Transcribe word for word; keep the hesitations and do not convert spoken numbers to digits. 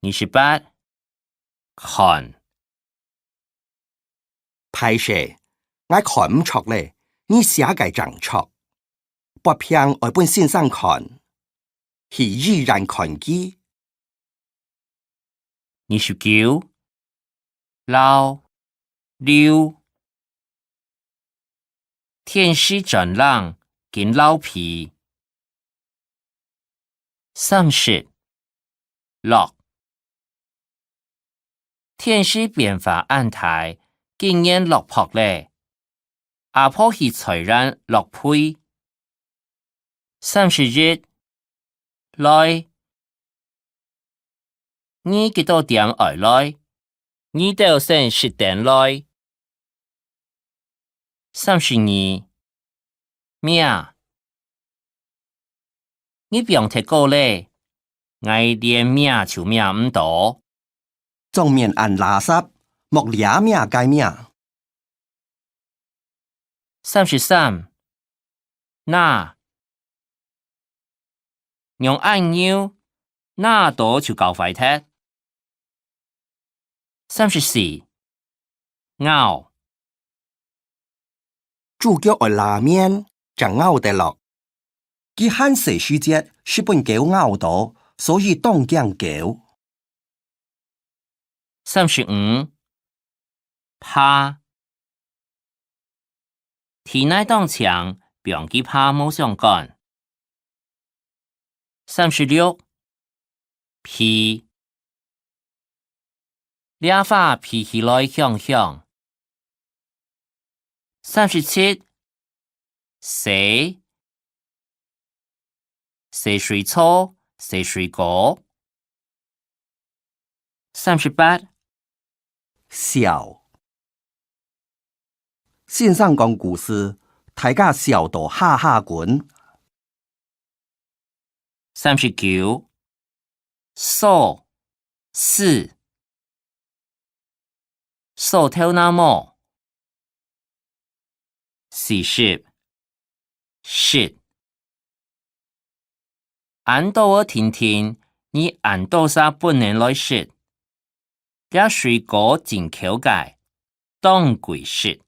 二十八，看。歹勢，𠊎看毋著咧，你寫个正著。發票愛分先生看，去醫院看佢。二十九，漏，溜。電視轉冷，緊漏皮。 三十，落。電視變化恁大，竟然落薄咧。阿婆去菜園落肥。三十一，來。你幾多點愛來？你兜先食等來。 三十二，摸。你放忒過咧，𠊎連摸就摸毋著。桌面恁垃圾，莫這摸該摸。三十三，拿。 仰恁幼，拿著就搞壞忒。三十四，咬。豬腳愛拉綿，正咬得落。佢還細時節，識分狗咬著，所以當驚狗。 三十五，怕。地泥當淨，放佢怕無相干。三十六，皮。這花皮起來香香。 三十七，洗。洗水槽，洗水果。三十八，笑。先生講故事，大家笑到哈哈滾。 三十九，掃，揤。掃頭那毛。四十，食。恁多个定定，你恁多儕分人來食。這水果真口个，當貴食。